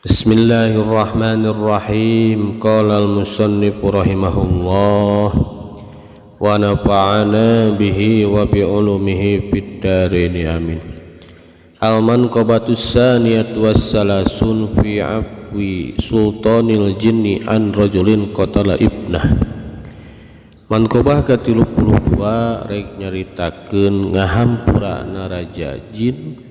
Bismillahirrahmanirrahim. Qala al-musannif rahimahullah wa nafa'ana bihi wa bi ulumihi fid dharain, amin. Al manqabatus saniyatu wassalasun fi afwi sultanil jinni an rajulin qatala ibnah. Manqabah ka-32 rek nyaritakeun ngahampurana raja jin,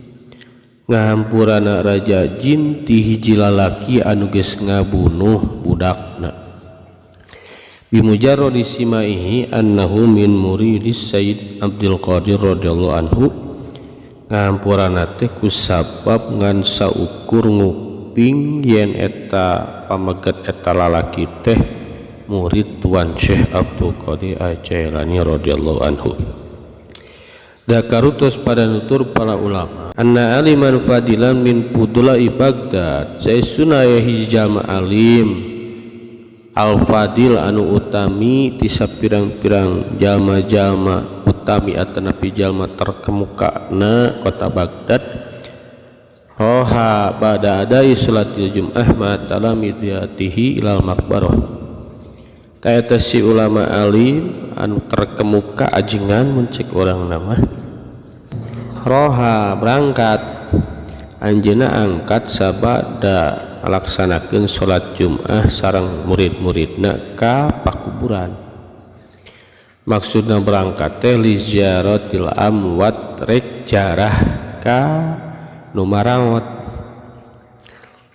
ngahampurana raja jin ti hiji lalaki anu geus ngabunuh budakna. Bimujarradi simaihi annahu min muridis Sayyid Abdul Qadir radhiyallahu anhu. Ngahampurana teh kusabab ngan saukur nguping yen eta pameget eta lalaki teh murid Tuan Syekh Abdul Qadir Al-Jailani radhiyallahu anhu. Dakarutos pada nutur para ulama anna aliman fadilan min pudula'i Baghdad, saestuna aya hiji jalma alim al-fadil anu utami ti sapirang-pirang jalma-jalma utami atanapi jalma terkemuka na kota Baghdad. Roha ba'da adai salatil jum'ah ma talamidiyatihi ilal maqbarah. Eta si ulama alim anu terkemuka ajengan mun cek urang nama, roha berangkat anjeunna angkat sabada ngalaksanakeun salat Jumat sareng murid-muridna ka pakuburan. Maksudna berangkat teh li ziaratil amwat, rek jarah ka nu marawat.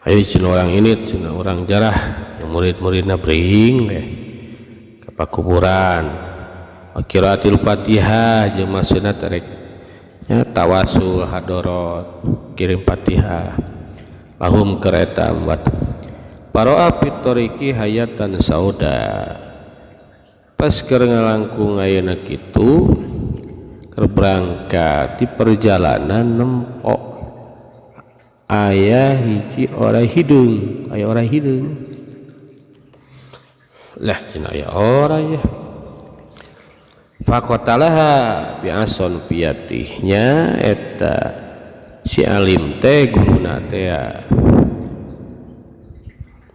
Ayo cenah orang ini, cenah orang jarah yang murid-muridna bring deh pakuburan. Qiraatil Fatihah, jeung maksudna terek nya tawasul hadorot kirim Fatihah lahum kereta amwat. Paroa fitoriki hayatan sauda. Pas keur ngalangkung ayeuna kitu, keur berangkat di perjalanan, nempo aya hiji oray hideung, aya oray hideung lah cenah, aya oray ya. Faqatalaha bi'ason piyatihnya, eta si alim teh guruna teh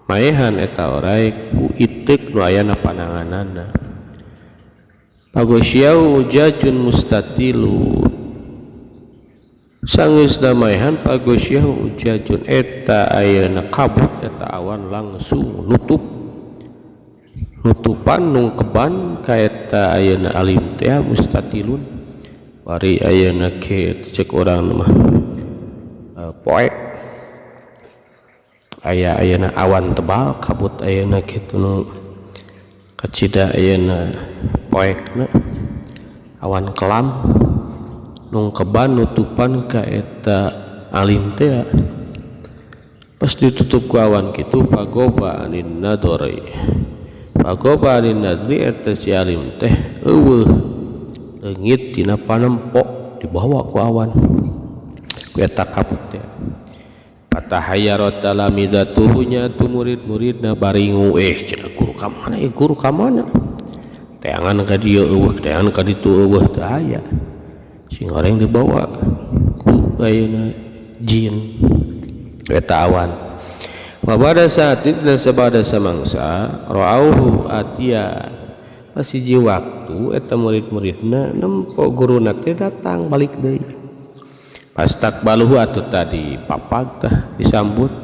maehan eta oray ku iteuk nu aya na pananganana. Pagosyahu ujajun mustatilun. Sanggeusna maehan, pagosyahu ujajun, eta ayeuna kabut, eta awan langsung nutup nutupan nungkeban ka eta ayeuna alim teh. Mustatilun bari ayeuna ke cek urang mah poek aya ayeuna awan tebal kabut ayeuna kitu nu kacida ayeuna poekna awan kelam nungkeban nutupan ka eta alim teh. Pas ditutup ku awan kitu, pagoba anin nadori, pagoba anin nadri, eta si alim teh eueuh leungit tina panempo, dibawa ku awan ku eta kabut teh. Fatahayyarat talamizatuhu, nya tu murid-muridna baringu, eh cenah, guru ka mana eh, guru ka mana? Teangan ka dieu eueuh, teangan ka ditu eueuh, teu aya. Sing goreng dibawa ku ayeuna jin eta awan. Wa ba'da saatin, dan sabada samangsa, ra'auhu atia, pas hiji waktu eta murid-muridna nempo guruna teh datang balik deui. Pastakbaluhu, atuh tadi papag tah disambut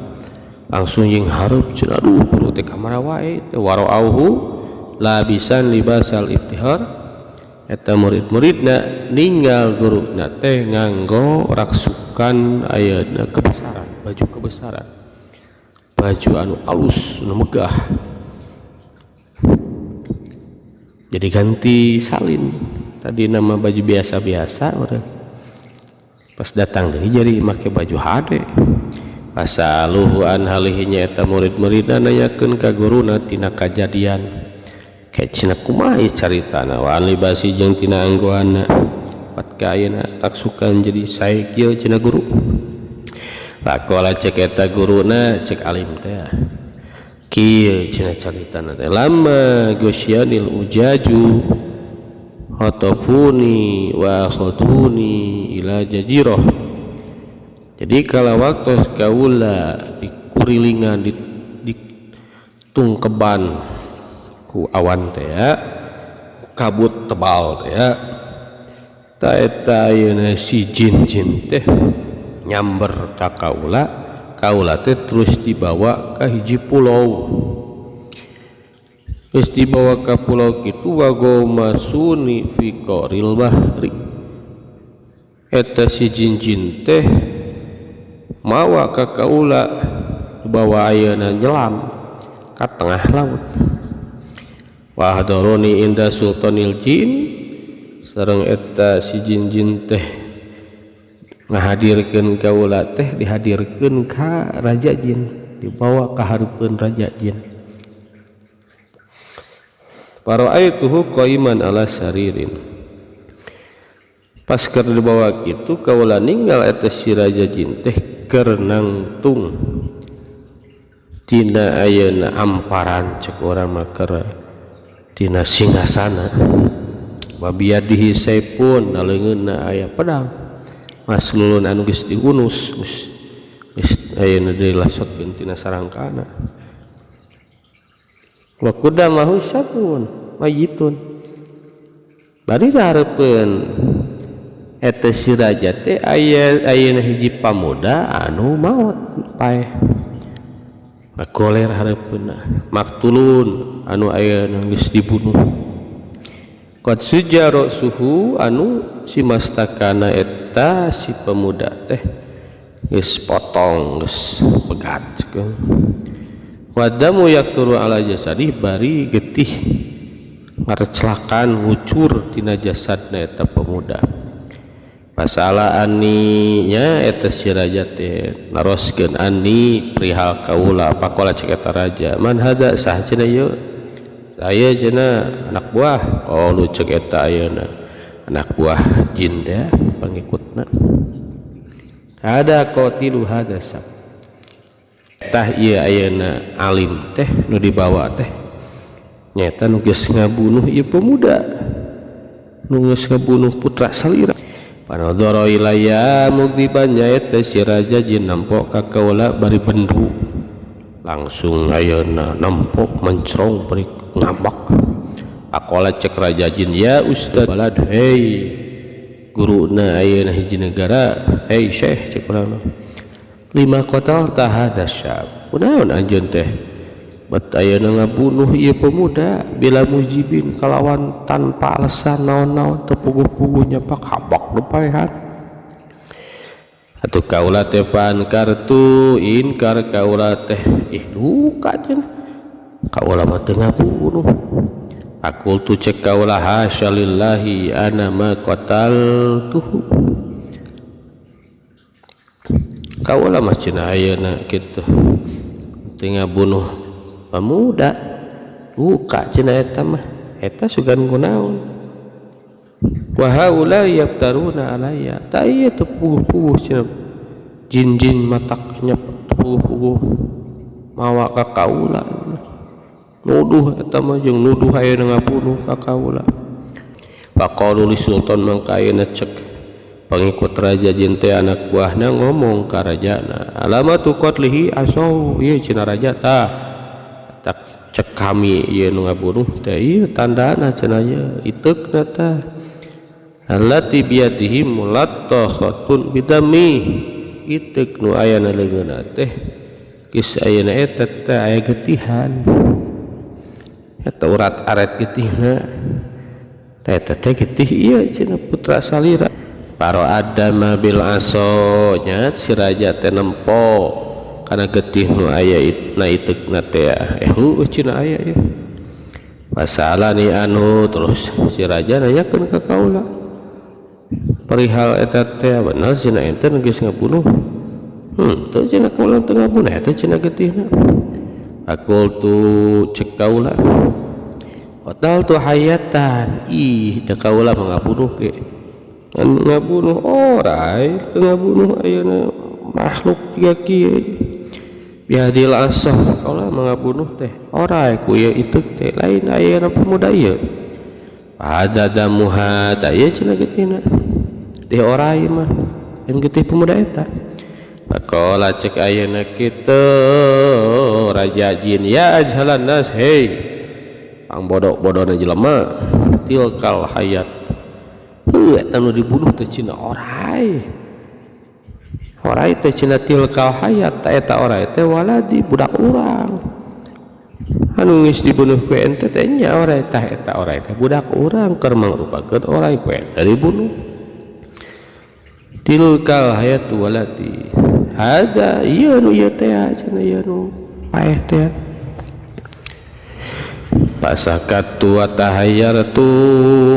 langsung jeung hareup cenah, aduh, guru teh ka mana wae teh. Wara'auhu labisan libasal iftihar, eta murid-muridna ninggal guruna teh nganggo raksukan ayeuna kebesaran, baju kebesaran, baju anu alus anu megah, jadi ganti salin. Tadi nama baju biasa-biasa orang, pas datang deui jadi make baju hade. Fasaluhu an halihinya, eta murid-muridna nanyakeun ka guruna tina kajadian kayak cenah kumaha ieu caritana, wa an libasi, jeung tina anggoanna, pat ka ayeuna raksukan jadi sae kieu cenah guru. Faqala, cek eta guruna, cek alim teh, kieu cenah caritana teh, lama gosyanil ujaju khatafuni wa akhaduni ila jazirah. Jadi kalau waktu kaula kurilingan di tungkeban ku awan teh ya, kabut tebal teh ya. Ta eta ayeuna si jin-jin teh nyamber ka kaula, kaula teh terus dibawa ka hiji pulau. Geus dibawa ka pulau kitu wago masuni fi qaril bahri. Eta si jin-jin teh mawa ka kaula dibawa ayeuna nyelam ka tengah laut. Wa hadaruni inda sultanil jin, sareng eta si jin-jin teh ngahadirkeun kaula teh dihadirkeun ka raja jin, dibawa ka hareupeun raja jin. Faraaituhu qaiman ala saririn. Pas keur dibawa kitu kaula ninggal eta si raja jin teh keur nangtung tina ayeuna amparan cek urang mah keur tina singgasana. Wa biyadihi saifun, naleungeunna aya pedang maslulun anu geus diunus, geus ayeuna dilasotkeun tina sarangkana. Wa qudamahu sabun mayitun. Bari hareupeun eta si raja teh aya ayeuna hiji pamuda anu maot paeh. Magoler hareupeunna maktulun anu ayeuna geus dibunuh. Qad sujja suhu anu si mastakana eta si pemuda teh geus potong geus pegat. Wadamu yakturu ala jasadih, bari getih ngareclakan ngucur tina jasadna eta pemuda. Pasala ani nya eta si raja teh naroskeun ani perihal kaula. Pakola cek eta raja, man hada sah cenah ieu? Saya cenah anak buah. Qalu cek eta ayeuna anak buah jin teh pangikutna. Hada qatilu hada sab. Tah ieu ayeuna alim teh nu dibawa teh nyaeta nu geus ngabunuh ieu pemuda, nu geus ngabunuh putra salira. Panadhara ilaya mugdiban, nyaeta si raja jin nampok ka kaula bari bendu. Langsung ayeuna nampok mencrong bari ngambek. Akola cek raja jin, ya ustad balad, hei guruna ayeuna hiji negara, hei syekh cek urang lima kotal tahada syab. Kunaon anjeun teh bet ayeuna ngabunuh ieu pemuda bila mujibin kalawan tanpa alasan naon-naon teu puguh-puguh nyapak habak nu paehan. Atuh kaula teh pan kartu inkar kaula teh ih duka cenah kaula mah teu ngabunuh. Aku tu cek kaula hasya lillahi ana ma qataltuhu. Kaula mah cenah ayeuna kitu teu ngabunuh pemuda duka cenah eta mah eta sugan kunaon. Wa haula yaftaruna alayya, ta ieu teu puguh-puguh cenah jin-jin matak nyep puguh-puguh mawa ka kaula nuduh eta mah jeung nuduh ayeuna ngabunuh ka kaula. Faqalu li sultan, mangka ayeuna cek pengikut raja jin teh anak buahna ngomong ka rajana, alamatu qatlihi asaw, ieu cenah raja tah tak cek kami ieu nu ngabunuh teh ieu tandana cenah ieu iteukna tah allati biyadihi mulattakhatun bidami, iteuk nu ayana leungeunna teh geus ayeuna eta teh aya getihan eta urat aret getihna teh eta teh getih ieu cenah putra salira. Paro adama bil aso, nya si raja teh nempo kana getih nu aya na iteukna teh heueuh cenah aya ieu. Pasalani anu terus si raja nanyakeun ka kaula perihal eta teh bener cenah ente geus ngabunuh. Teu cenah kaula teu ngabunuh eta cenah getihna. Aqultu cek kaula qataltu hayatan, ih da kaula mah ngabunuh ge ngabunuh orai teu ngabunuh ayeuna makhluk jiga kieu biadil asah kaula mah ngabunuh teh orai ku ieu iteuk teh lain ayeuna pemuda ieu. Ada damuha ta ieu cenah getihna teh orai mah lain getih pemuda eta. Pakola cek ayeuna kitu raja jin, ya ajhalan nas, hei pang bodoh-bodohna jelema, tilkal hayat, heuh eta nu dibunuh teh cenah orai, orai teh cenah. Tilkal hayat, eta orai teh waladi, budak urang anu geus dibunuh ku ente teh nya orai. Tah, eta orai teh budak urang, keur mangrupakeun orai ku ente dibunuh. Tilkal hayatu waladi hada, ieu nu ieu teh cenah, ieu nu paeh teh. Pasakatu wa tahayyartu,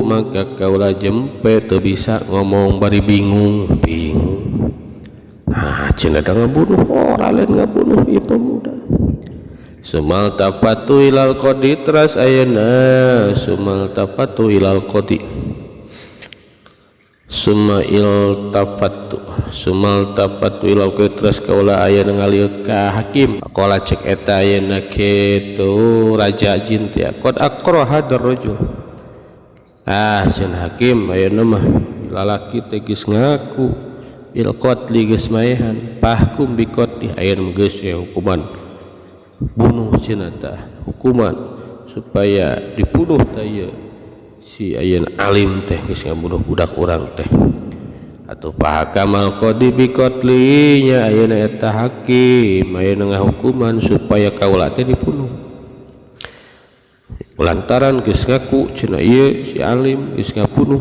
maka kaula jempe teu bisa ngomong bari bingung bingung. Nah, cenah da ngabunuh orang, lain ngabunuh ieu pemuda. Sumal tapatu ilal qadi, teras ayeuna sumal tapatu ilal qadi, summa iltafatu, sumal tapatu ilal qadi, teras kaula ayeuna ngalieuk ka hakim. Qala, cek eta ayeuna kitu raja jin teh, qad aqra hadar rajul. Ah, cenah hakim, ayeuna mah lalaki teh geus ngaku bil qatli, geus maehan, fahkum bi qatli, ayeuna geus ya hukuman bunuh cenah. Tah, hukuman supaya dibunuh tah ieu si ayeuna alim teh geus ngabunuh budak urang teh. Atau fahakamal qadi bi qatli, nya ayeuna eta hakim ayeuna ngahukuman supaya kaula teh dibunuh lantaran geus ngaku cenah ieu si alim geus ngabunuh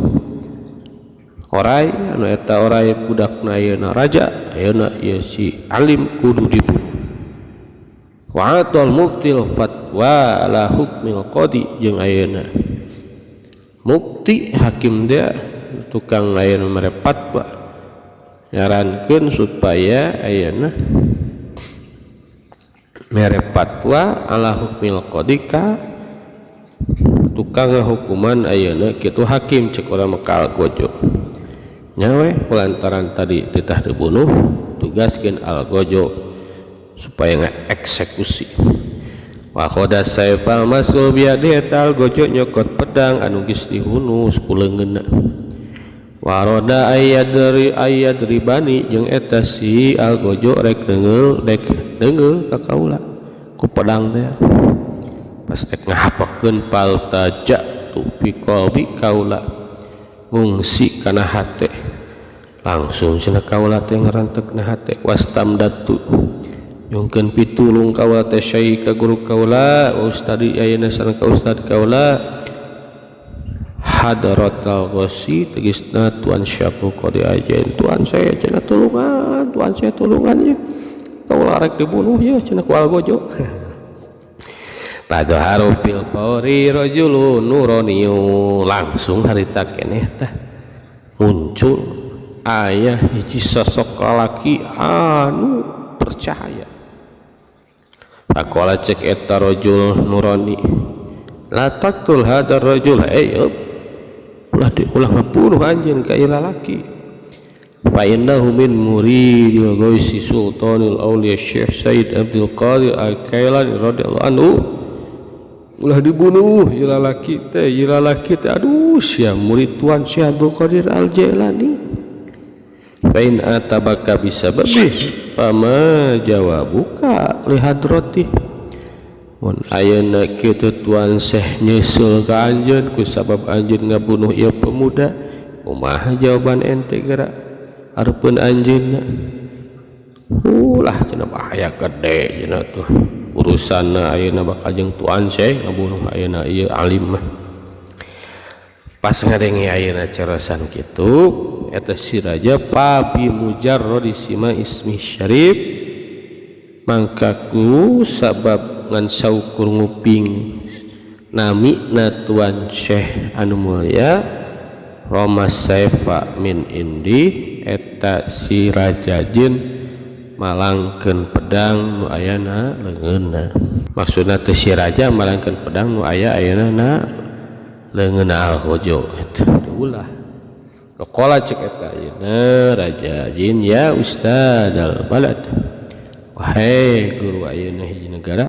orai anu eta orai budakna ayeuna raja. Ayeuna ieu si alim kudu dibunuh. Wa atal muftil fatwa ala hukmil qadi, jeung ayeuna mufti hakim dia tukang ayeuna mere fatwa nyarankeun supaya ayeuna mere fatwa ala hukmil qadi ka tukang hukuman ayeuna kitu hakim. Cek urang mekal gojo nyawe lantaran tadi titah dibunuh, tugaskeun al gojo supaya ngeeksekusi. Wa khoda saifal masul biadi, eta al gojo nyokot pedang anu geus dihunus ku leungeunna. Waroda ayadri ayadribani, jeung eta si al gojo rek deungel, rek deungel ka kaula ku pedang teh. Pas rek ngahapekeun, faltaja tu fi qalbi, kaula ngungsi kana hate langsung cenah, kaula teh ngarantek na hate. Wastamdatu, nyungkeun pitulung kaula teh syai ka guru kaula, ustadi ayeuna sareng ka ustad kaula, hadratal ghasi, tegasna Tuan Syekh Qadi ajen. Tuan saya cenah, tulungan, tuan saya tulungan ya, kaula rek dibunuh ya cenah ku algojo. Padharu fil fauri rajulun nuraniyu, langsung harita keneh tah muncul aya hiji sosok lalaki anu percaya. Pakola, cek eta rajul nurani, la taqtul hadar rajul, eh ulah di ulah ngabunuh anjeun ka ieu lalaki, fa innahu min muridil ghaisi sultanil auliya Syekh Said Abdul Qadir Al-Kailani radhiyallahu anhu. Ulah dibunuh ieu lalaki teh, ieu lalaki teh aduh sia murid Tuan Syekh Abdul Qadir Al-Jailani. Fa in atabaka bisababi fama jawabuka li hadrati, mun ayeuna kitu Tuan Syekh nyeuseul ka anjeun ku sabab anjeun ngabunuh ieu pemuda, kumaha jawaban ente geura hareupeun anjeunna? Ulah cenah, bahaya gede cenah tuh urusanna ayeuna bakal jeung Tuan Syekh ngabunuh ayeuna ieu alim mah. Pas ngadenge ayeuna carasan kitu eta si raja, pabi mujarradi sima ismi syarif, mangka ku sabab ngan saukur nguping nami na Tuan Syekh anu mulia, Roma saifa min indi, eta si raja jin malangkeun pedang nu ayana leungeunna. Maksudna teh si raja malangkeun pedang nu aya ayeuna na leungeunna al-gojo eta. Ulah. Qala, cek eta ayeuna raja jin, ya ustad al balad, wahai guru ayeuna hiji negara,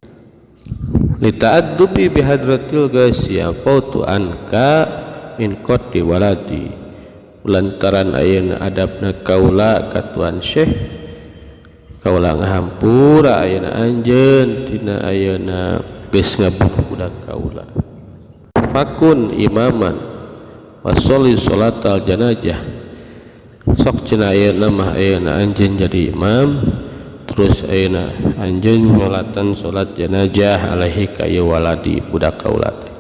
lita'addubi bihadratil ghaisi tu anka min qatli waladi, lantaran ayeuna adabna kaula ka Tuan Syekh. Kaula ngahampura ayeuna anjeun tina ayeuna geus ngabunuh budak kaula. Fakun imaman wa sholli sholatal janazah, sok cenah ayeuna mah ayeuna anjeun jadi imam, terus ayeuna anjeun nyolatan salat jenazah alaihi ka ieu waladi budak kaula teh.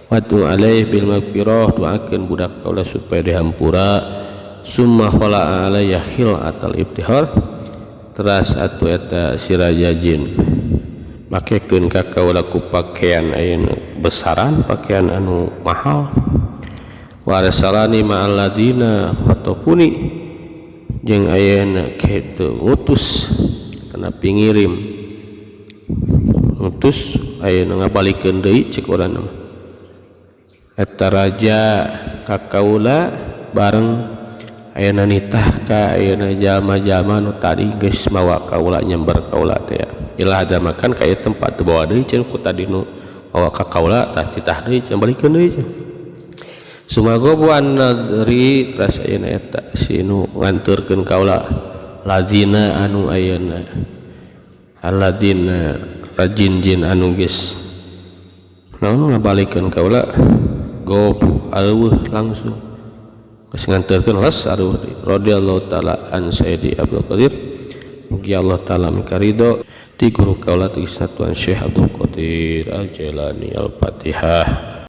Wad'u alaihi bil maghfirah, doakeun budak kaula supaya dihampura. Summa khala'a alayya khilatal iftihar, teras atuh eta si raja jin makekeun ka kaula ku pakaian ayeuna besaran, pakaian anu mahal. Wa arsalani ma'al ladina khatafuni, jeung ayeuna kitu ngutus kana pingirim ngutus ayeuna ngabalikeun deui cek urang mah eta raja ka kaula bareng ayeuna nitah ka ayeuna jalma-jalma nu tadi geus mawa kaula, nyamber kaula teh ila ada makan ka ieu tempat teu bawa deui cenah ku tadi nu mawa ka kaula tah titah deui cenah, balikeun deui cenah. Sumagobu an nadri, teras ayeuna eta si nu nganturkeun kaula lazina anu ayeuna alladzina rajin jin anu geus naon ngabalikeun kaula gobu areuweuh langsung geus nganterkeun les areuweuh. Radhiyallahu taala an Sayyidi Abdul Qadir, mugi Allah taala mikaridho ti guru kaula tegasna Tuan Syekh Abdul Qadir Al Jailani. Al-Fatihah.